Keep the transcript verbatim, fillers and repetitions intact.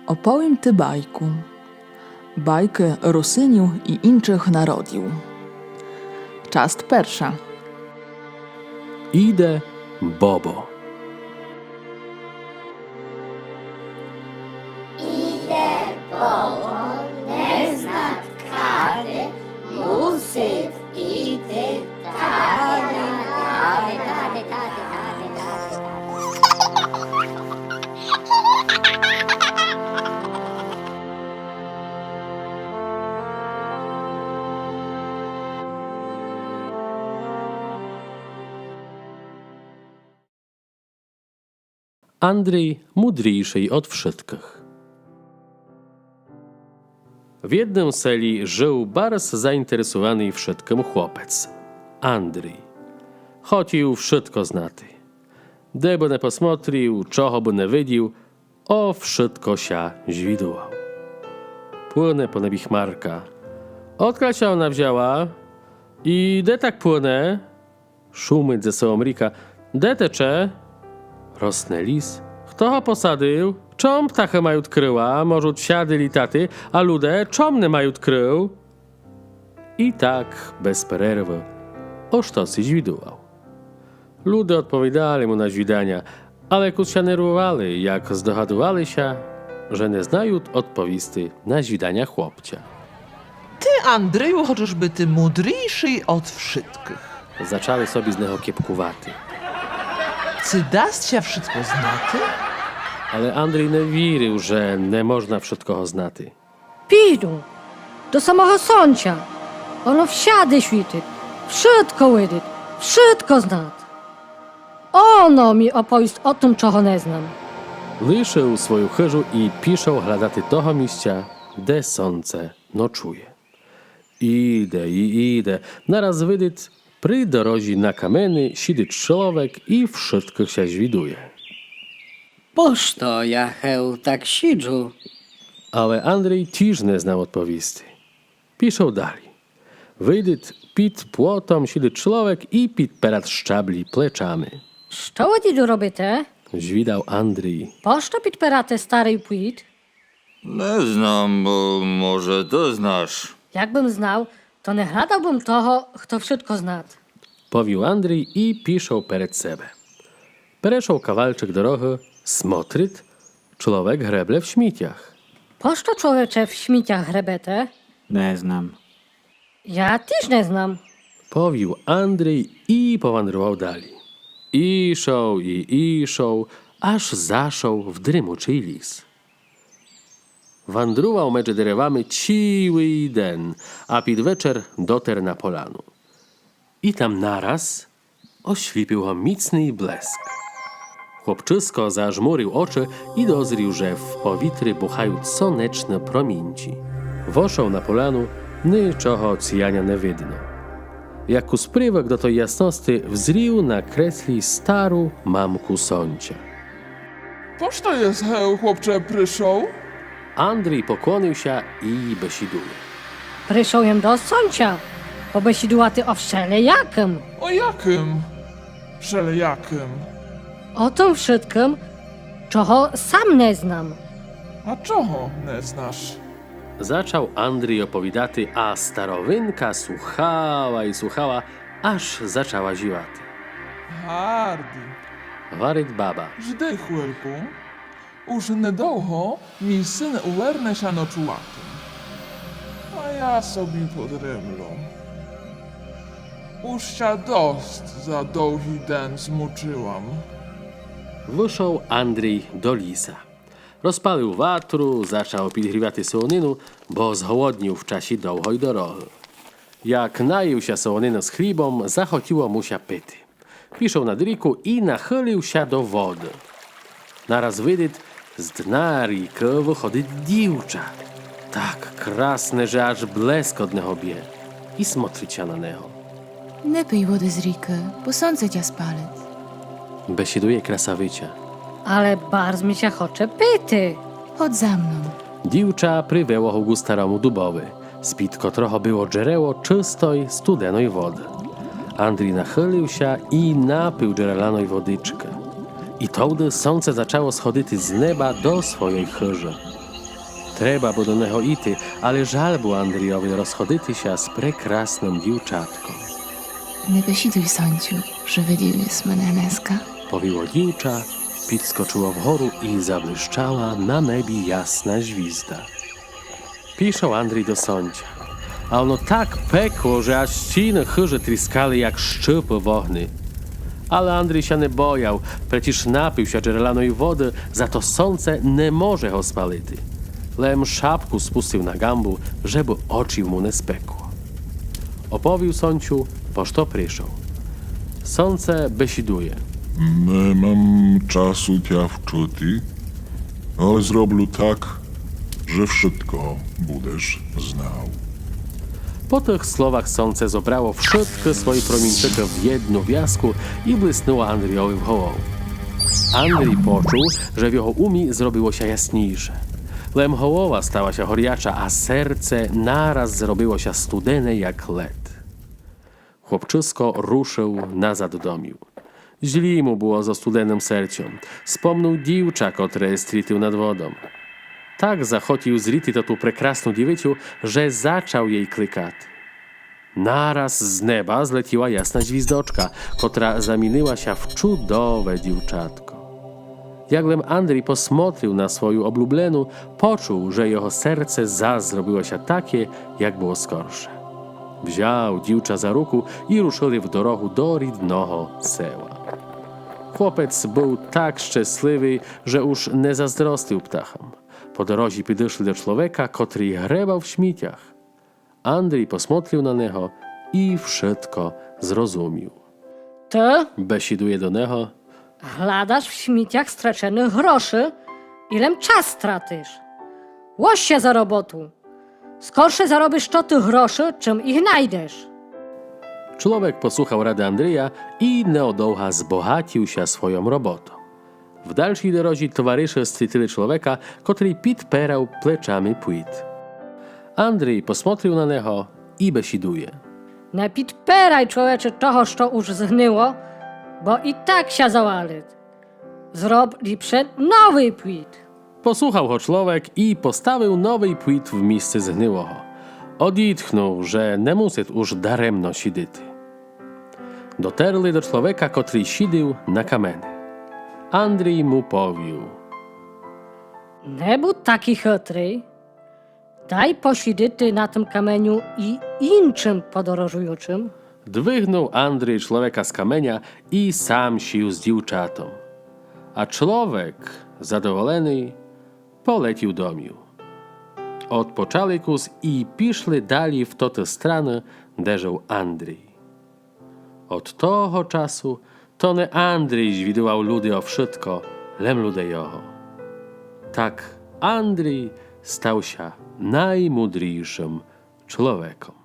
Оповім ти байку. Байкы Русинів і іншых народів. Част перша. Іде бобо. Іде бобо, не знат кады, мусит іти тады, тады, тады. Андрій мудрійшый од вшыткых. В єдным селі жыв барз заінтересуваный вшыткым хлопец Андрій. Хотів вшытко знати. Де бы не посмотрів, чого бы не видів, о вшытко ся звідував. Плыне по небі хмарка. Одкаль ся она взяла? І де так плыне? Шумит за селом ріка. Де тече? Росне ліс. Хто го посадив? Чом птахы мають крыла, можуть всяды літати, а люде чом не мають крыл? І так без перервы. О што ся звідував. Люде одповідали му на звіданя, але кус ся нервували, як здогадували ся, же не знають одповісти на звіданя хлопця. Ты, Андрію, хочеш быти мудрійшый од вшыткых. Зачали собі з нього кепкувати. Ци даст ся вшытко знати? Але Андрій не вірив, же не можна вшыткого знати. Піду до самого сонця. Оно всяды світит, вшытко видит, вшытко знат. Оно мі оповіст о тым, чого не знам. Лишыв свою хыжу і пішов глядати того місця, де сонце ночує. Іде і іде, нараз видит, при дорозі на камени сідит чловек і вшыткых ся звідує. Пошто я хев так сіджу? Але Андрій тіж не знав одповісти. Пішов далі. Видит, під плотом сідит чловек і підперат щаблі плечами. Што вы, діду, робите? Звідав Андрій. Пошто підперате старый пліт? Не знам, бо, може, ты знаш. Як бым знав, то не глядав бым того, хто вшытко знат. Повів Андрій і пішов перед себе. Перейшов кавалчик дорогы, смотрит, чловек гребле в смітях. Пошто, чловече, в смітях гребете? Не знам. Я тіж не знам. Повів Андрій і повандрував далі. Ішов і ішов, аж зашов в дримучый ліс. Вандрував медже деревами цілый ден, а під вечер дотер на поляну. І там нараз осліпив го міцный блеск. Хлопчыско зажмурив очы і дозрів, же в повітри бухают сонечны промінці. Вошов на поляну, нічого од сіяня не видно. Як ус привык до той ясности, взрів на креслі стару мамку сонця. Пошто єс, гев, хлопче, пришов? Андрій поклонив ся і бесідує. Пришов єм до сонця побесідувати о вшелеякым. О якым вшелеякым? О тым вшыткым, чого сам не знам. А чого не знаш? Зачав Андрій оповідати, а старовинка слухала і слухала, аж зачала зівати. Гарді, гварит баба, жди хвильку. Уж недовго мій сын уверне ся ночувати. А я собі подремлю. Уж ся дост за довгій ден змучыла. Вышов Андрій до ліса. Розпалив ватру, зачав підгрівати солонину, бо зголоднів в часі довгой дорогы. Як наїв ся солонины з хлібом, захотіло му ся пити. Пішов над ріку і нахылив ся до воды. Нараз видит, з дна рікы выходит дівча. Так красне, же аж блеск од него бє. І смотрит ся на него. Не пий воды з рікы, бо сонце тя спалит. Бесідує красавиця. Але барз мі ся хоче пити. Ходь за мном. Дівча привело го ку старому дубови, з-під котрого было джерело чыстой, студеной воды. Андрій нахылив ся і напив джереланой водичкы. І товды сонце зачало сходити з неба до своєй хыжы. Треба бы до него іти, але жаль бы Андрійови розходити ся з прекрасным дівчатком. Не бесідуй, Сонцю, же виділи сьме не гнеска, повіло дівча, підскочыло вгору і заблищала на небі ясна звізда. Пішол Андрій до Сонця. А оно так пекло, же аж стіны хыжы тріскали, як щыпы в огни. Але Андрій ся не боял, прецеж напіл ся джереланой воды, за то сонце не може го спалити. Лем шапку спустил на ґамбу, жебы очі му не спекло. Оповіл Сонцю, по што пришол. Сонце бесідує. Не мам часу тя вчыти, але зроблю так, же вшытко будеш знал. По тых словах сонце зобрало вшыткы свої промінчыкы в єдну вязку і блиснуло Андрійови в голову. Андрій почул, же в його умі зробило ся яснійше. Лем голова стала ся горяча, а серце нараз зробило ся студене, як лед. Хлопчыско рушыл назад домів. Злі му было зо студеным серцьом. Спомнул дівча, котре стрітил над водом. Так захотіл зріти тоту прекрасну дівицю, же зачал єй кликати. Нараз з неба злетіла ясна звіздочка, котра замінила ся в чудове дівчатко. Як лем Андрій посмотрил на свою облюблену, почул, же його серце зас зробило ся таке, як было скорше. Взял дівча за руку і рушыли в дорогу до рідного села. Хлопец был так щеслівий, же уж не заздростил птахам. По дорозі підышли до чловека, котрий гребал в смітях. Андрій посмотрил на него і вшытко зрозуміл. Ты, бесідує до него, гладаш в смітях страченых грошы і лем час тратиш. Лож ся за роботу. Скорше заробиш тоты грошы, чим іх найдеш. Чловек послухал рады Андрія і неодовга збогатіл ся свойом роботом. В дальшій дорозі товарише стрітили чловека, котрий підперал плечами пліт. Андрій посмотрил на него і бесідує. Не підперай, чловече, того, што уж згнило, бо і так ся завалит. Зроб ліпше новий пліт. Послухал го чловек і поставил новий пліт в місце згнилого. Одітхнул, же не мусит уж даремно сідити. Дотерли до чловека, котрий сідил на камени. Андрій му повіл: Не будь такий хытрий. Дай посідити на тым каменю і іншым подорожуючым. Двигнул Андрій чловека з каменя і сам сіл з дівчатом. А чловек, задоволений, полетіл домів. Одпочали кус і пішли далі в тоты страны, де жыл Андрій. Од того часу то не Андрій звідувал люди о вшытко, лем люде його. Так Андрій стал ся наймудрійшым чловеком.